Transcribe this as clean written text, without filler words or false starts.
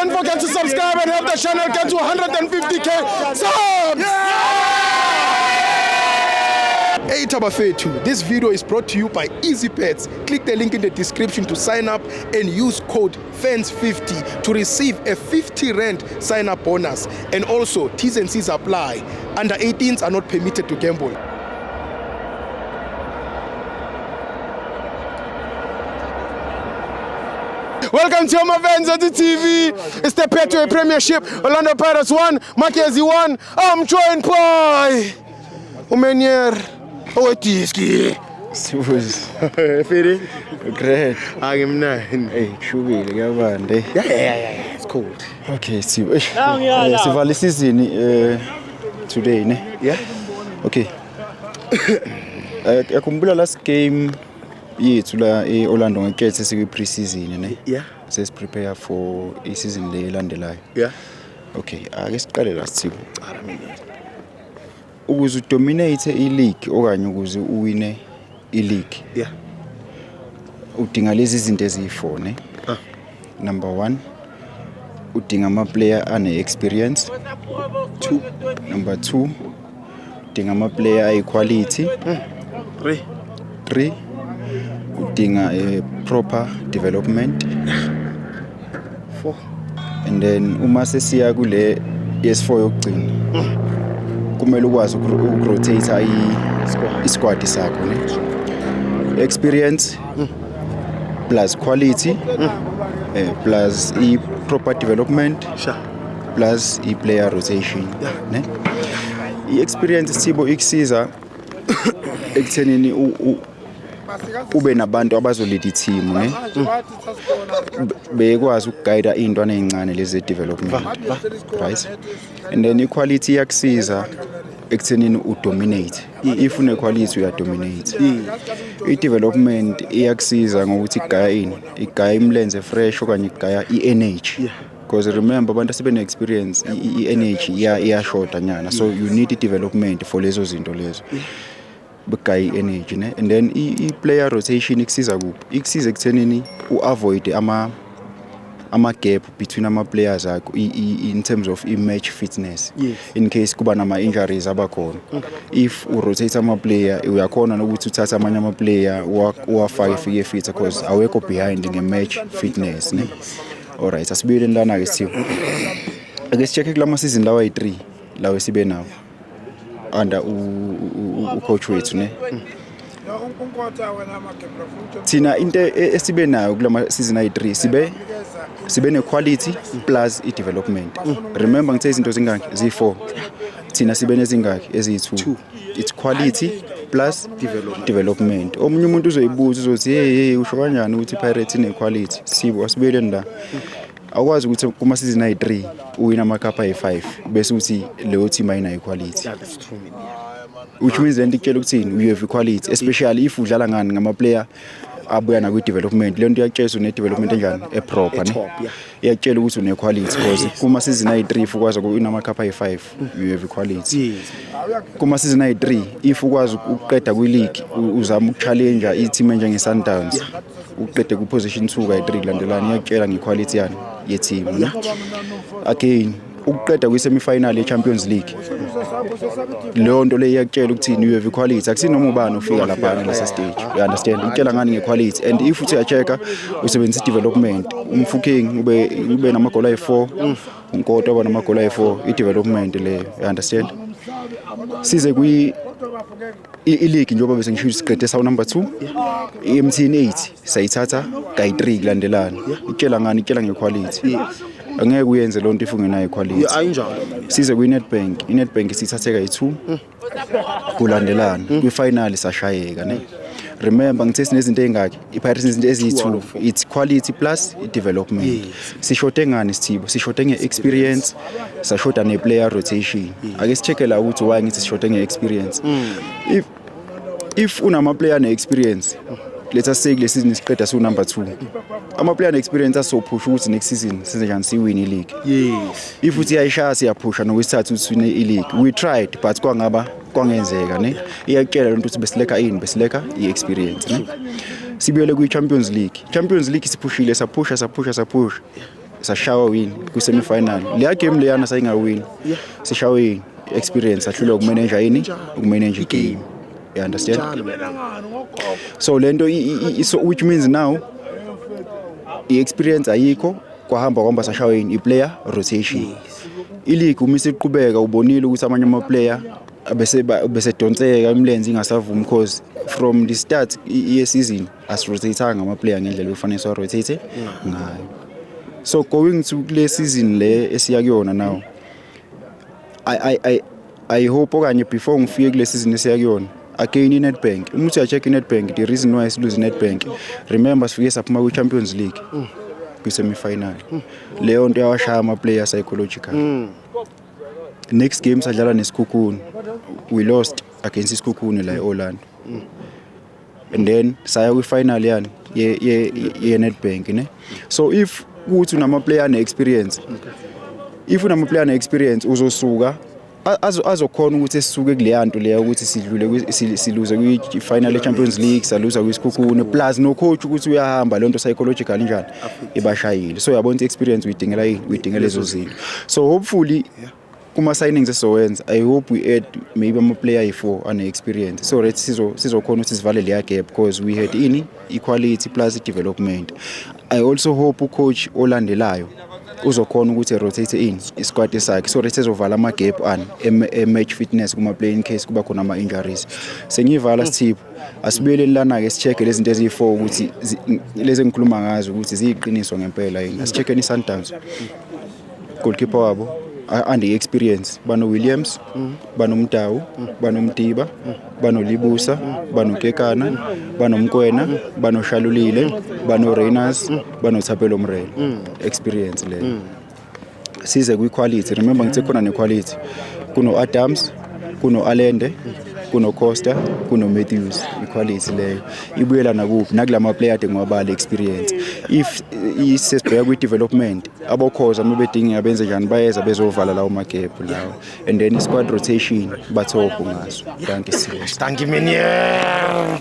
Don't forget to subscribe and help the channel get to 150K subs. Hey Tabafethu, this video is brought to you by Easybet. Click the link in the description to sign up and use code FANS50 to receive a 50 rand sign up bonus. And also, T's and C's apply. Under 18s are not permitted to gamble. Welcome to my fans on the TV. It's the Betway Premiership. Orlando Pirates 1, Makezi 1. I'm joined by Umenier Owetiski. Sibuzi. Fede. Great. Angimnandi. Hey, kushubile kuyabanda. eh. Yeah. It's cold. Okay, sibu. Sivala isizini today ne. Yeah. Okay. Yakhumbula last game yethu la eOrlando ngekhethe sikwi pre-season ne. Yeah. Sesi prepare for i-season le elandelayo. Yeah. Okay, ake siqale la Sithibo. Ukuze udominate i-league okanye ukuze uwine i-league Yeah. udinga lezi zinto eziyi-4 ne. Ah. Number 1, udinga ama-player ane-experience. 2, Number 2, udinga ama-player ayi-quality. 3, 3, udinga a proper development. 4. And then uma sesiya kule yes4 yokugcina, kumele ukwazi ukurotate i-squad sakho ne. Experience plus quality plus i-proper development Sure. plus i-player rotation ne. I-experience, Sithibo, ikusiza ekuthenini ube nabantu abazolead i-team ne, bekwazi ukuguide iy'ntwana ey'ncane lezi development, right? And then i-quality iyakusiza ekuthenini udominate. If une-quality, uyadominate. I-development iyakusiza ngokuthi igaya ini, igaya imlenze fresh okanye igaya i-energy, because remember, abantu asebene-experience, i-energy iyashoda nyana, so you need i-development for lezo zinto lezo, begaya i-energy ne. And then i-player rotation ikusiza kuphi? Ikusiza ekuthenini u-avoid ama-gap between ama-players akho in terms of i-match fitness. In case kuba nama-injuries abakhona, if urotate ama-player, uyakhona nokuthi uthathe amanye ama-player uwafake fike fit, because awekho behind nge-match fitness ne. Alright, asibuyeleni lana-ke, Sithibo. Ake si-check-e kulama season lawa ayi-3 lawa esibe nawo under ucoach wethu ne. Thina into esibe nayo kulama season ayi-3, sibe ne-quality plus i-development. Remember ngithe izinto zingaki? Ziyi-4. Thina sibe nezingaki? Eziyi-2. It's quality plus development. Omunye umuntu uzoyibuza, uzothi, "Hey, hey, usho kanjani ukuthi i-Pirates ine-quality?" Sibo, asibuyeleni la. Awukwazi ukuthi kuma-season ayi-3 uwina ama-cup ayi-5 bese uthi leyo team ayinayo i-quality. Yeah, that's true, man. Which means lento ikutshela ukuthini? You have equality, especially if udlala ngani? Ngama-player abuya nakwi-development. Le nto iyakutshela ukuthi une-development enjani, eproper ne. E-top, yeah. Iyakutshela ukuthi une-quality, because kuma-season ayi-3 if ukwazi ukuwina ama-cup ayi-5, you have equality. Kuma-season ayi-3, if ukwazi ukuqeda kwi-league, uzama ukuchallenge i-team enjenge-Sundowns, uqede ku-position 2 kayi-3 kulandelana, iyakutshela nge-quality yani ye-team ne? Again, ukuqeda kwi-semi-final ye-Champions League, leyo nto leyo iyakutshela ukuthini? You have equality. Akusinoma ubani ofika laphana lesa stage, you understand? Ikutshela ngani? Nge-quality. And if uthi uya-check-a, usebenzisa i-development, uMofokeng ube namagoli ayi-4, uNkota waba namagoli ayi-4, i-development leyo, you understand? Size kwi i-league, njengoba bese ngisho, siqede sawu number 2. I-MTN 8 sayithatha kayi-3 kulandelana. Ikutshela ngani? Ikutshela nge-quality. Angeke uyenze loo nto if ungenayo i-quality. Yeah, ayinjalo. Size kwi-Nedbank. I-Nedbank siyithathe kayi-2 kulandelana, kwi-final sashayeka ne. Remember ngithe sinezinto ey'ngaki? I-Pirates izinto eziyi-2, it's quality plus i-development. Sishode ngani, Sithibo? Sishode nge-experience, sashoda ne-player rotation. Ake si-check-e la ukuthi why ngithi sishode nge-experience. If unama-player ne-experience, let us say kule season siqeda siwu-number 2, ama-player ne-experience azophusha ukuthi next season senze njani, siwine i-league. If uthi iyayishaya, siyaphusha nokwesithathu ukuthi siwine i-league. We tried, but kwangaba kwangenzeka ne. Iyakutshela lento ukuthi besileka ini? Besileka i-experience ne. Sibuyele kwi-Champions League. Champions League siphushile, saphusha, saphusha, saphusha. Sashawa win kwi-semi-final. Leya game leyana sayingawini, sishawe yini? Experience. Sahluleka ukumanage yini? Ukumanage igame, you understand? So lento so which means now i-experience ayikho. Kwahamba kwamba sashawe yini? I-player rotation. I-league uma isiqhubeka, ubonile ukuthi amanye ama-player bese besedonseka imilenze ingasavumi, because from the start ye-season asirotatanga ama-player ngendlela ekufanele siwarotate ngayo. So going to kule season le esiya kuyona now, I hope, okanye before ngifike kule season esiya kuyona, again i-Nedbank, uma uthi uya-check i-Nedbank, the reason why siluze i-Nedbank, remember sifike saphuma kwi-Champions League kwi-semi-final. Leyo nto yawashaya ama-player psychological. Next game sadlala neSekhukhune, we lost against iSekhukhune la e-Orlando, and then saya kwi-final yani ye-Nedbank ne. So if kuthi unama-player ane-experience, if unama-player ane-experience, uzosuka azokhona ukuthi esisuke kuleya nto leya ukuthi sidlule siluze kwi-final ye-Champions League, saluza kwiSekhukhune, plus no-coach ukuthi uyahamba, leyo nto psychological njani ibashayile. So uyabona ukuthi experience uyidingela yini? Uyidingela lezo zinto. So hopefully kuma-signings esizowenza, I hope we add maybe ama-player ayi-four ane-experience, so that sizokhona ukuthi sivale leya gap, because we had ini? Equality plus development. I also hope ucoach olandelayo uzokhona ukuthi rotate in isquad sakhe, so that ezovala ama-gap ani e-match fitness kuma-play in case kuba khona ama-injuries. Sengiyivala, sithipho, asibuyeleni lana-ke, si-check-e lezi zinto eziyi-four ukuthi lezi engikhuluma ngazo ukuthi ziyiqiniso ngempela yini. Asi-check-eni i-Sundowns. Goalkeeper wabo ane-experience, bano-Williams, banoMdawu, banoMdiba, banoLibusa, banoKekana, banoMkwena, banoShalulile, bano-Rayners, banoThapelo Morena. Experience leyo. Size kwi-quality. Remember ngithe khona ne-quality, kuno-Adams, kuno-Allende, kuno-Costa, kuno-Matthews. I-quality leyo ibuyela nakuphi? Nakulama player ade ngiwabala, experience. If sesibheka kwi-development, abokhoza uma bedingeka benze njani? Bayeza bezovala lawo magap lawo, and then i-squad rotation bathopho ngaso. Dankie, Sipho. Dankie, meneer.